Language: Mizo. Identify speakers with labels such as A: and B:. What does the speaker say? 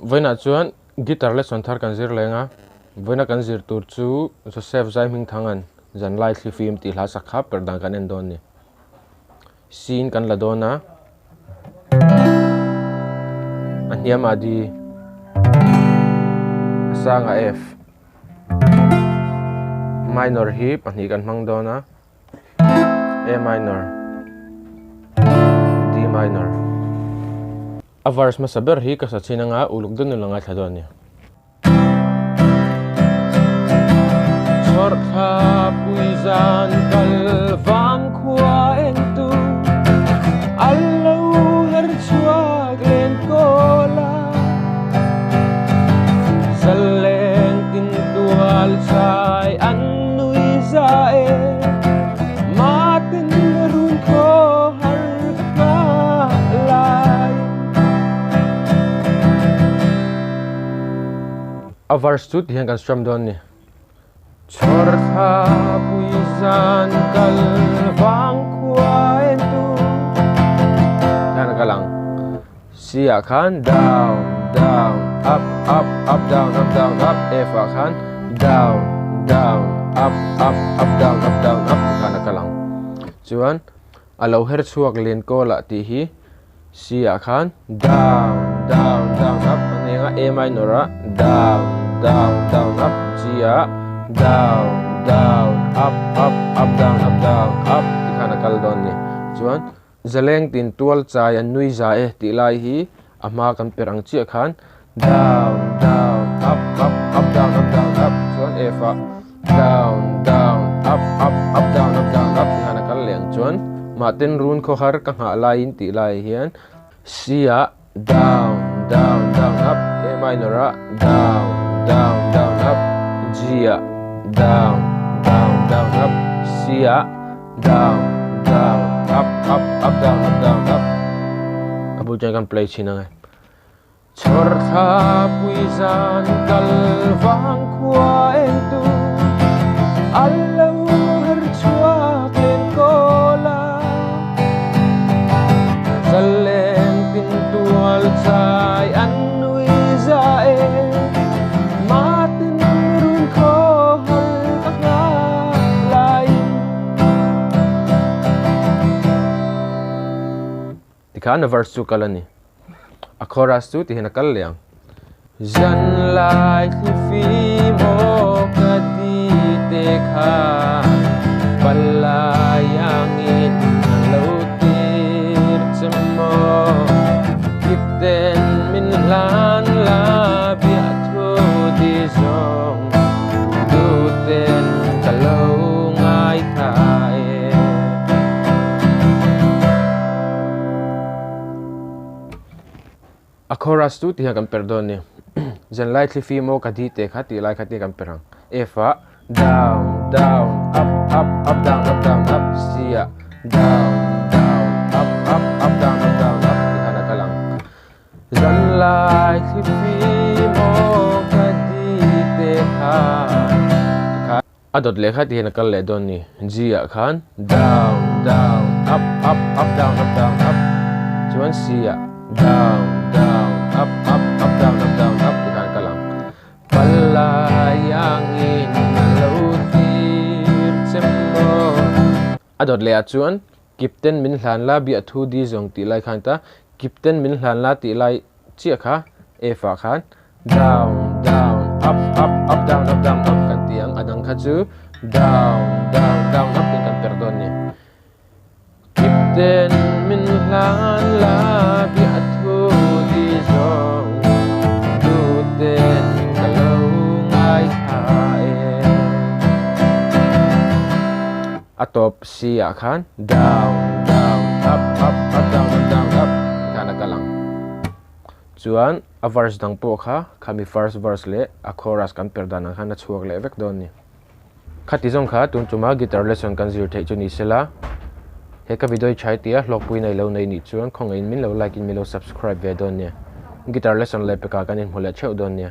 A: Vawiinah chuan guitar lesson thar kan zir leng a, vawiina kan zir tur chu Joseph Zaihmingthanga'n Zanlai Thlifim tih hla sak kha perh dan kan en dawn a ni. C in kan la dawn a, a hniamah D, a sangah F. Minor hi pahnih kan hmang dawn a. A minor, D minor. A verse hmasa ber hi ka sa chhin anga uluk deuh nula ngaithla dawn a ni. Chhawrthla pui zan kal vang khua en tu a lo her chhuak len kawl a, zaleng tin tual chai an nui za e, maten run khaw har ka nghah lai. A verse chu tihian kan strum dawn a ni. Chhawrthla pui zan kal vang khua en tu. Hian a kal ang. C ah khan down down up up up down up down up F ah khan down down up up up down up down up ti khan a kal ang. Chuan a lo her chhuak len kawl ah tih hi C ah khan down down down up a hneng a A minor ah down down down up G ah down down up up up down up down up ti khan a kal dawn a ni. Chuan Zaleng tin tual chai an nui za e tih lai hi a hma kan per ang chiah khan down down up up up down up down up chuan F ah down down up up up down up down up tih khan a kal leh ang chuan mahten run khawhar ka nghah laiin tih lai hian C ah down down down up A minor ah down down down up G ah down down down up C ah down down up up up down up down up a bul chuan kan play chhin ang e chhawr thla pui zan kal vang khua en tu a lo her chhuak len kawl a. Zaleng tin tual chai an nui za e, Matin run khaw har ka nghak laiin. Tikhan a verse chu kal a ni. A chorus chu tihian a kal leh ang. Zanlai thlifim aw ka ti te kha Palai angin a lo tir che maw Kipten min hlan la biah thu di zawng Duten ka lo ngaithla e. A chorus chu tihian kan per dawn a ni. Zanlai thli fim aw ka di te kha tih lai kha tihian kan per ang. F ah down down up up up down up down up C ah down down up up up down up down up tih khan a kal ang. Zanlai thli fim aw ka di te kha tih kha a dawt leh kha tihian a kal leh dawn a ni. G ah khan down down up up up down up down up chuan C ah down down up up up down up down up ti khan a kal ang. Palai angin a lo tir che maw. A dawt leh ah chuan Kipten min hlan la biah thu di zawng tih lai khan ta Kipten min hlan la tih lai chiah kha F ah khan down down up up up down up down up kan ti ang a dang kha chu down down down up tiin kan per dawn a ni. Kipten min hlan la biah thu di zawng duten ka lo ngaithla e. A tawp C ah khan down down up up up down up down up ti khan a kal ang. Chuan a verse dang pawh kha khami first verse leh a chorus kan per dan ang khan a chhuak leh vek dawn a ni. Khati zawng kha tun chuma guitar lesson kan zir theih chu ni sela, he ka video hi tha tia hlawkpui nei lo nei nih chuan khawngaihin min lo like in min lo subscribe ve dawn nia. Guitar lesson leh pekah kan inhmu leh theuh dawn nia.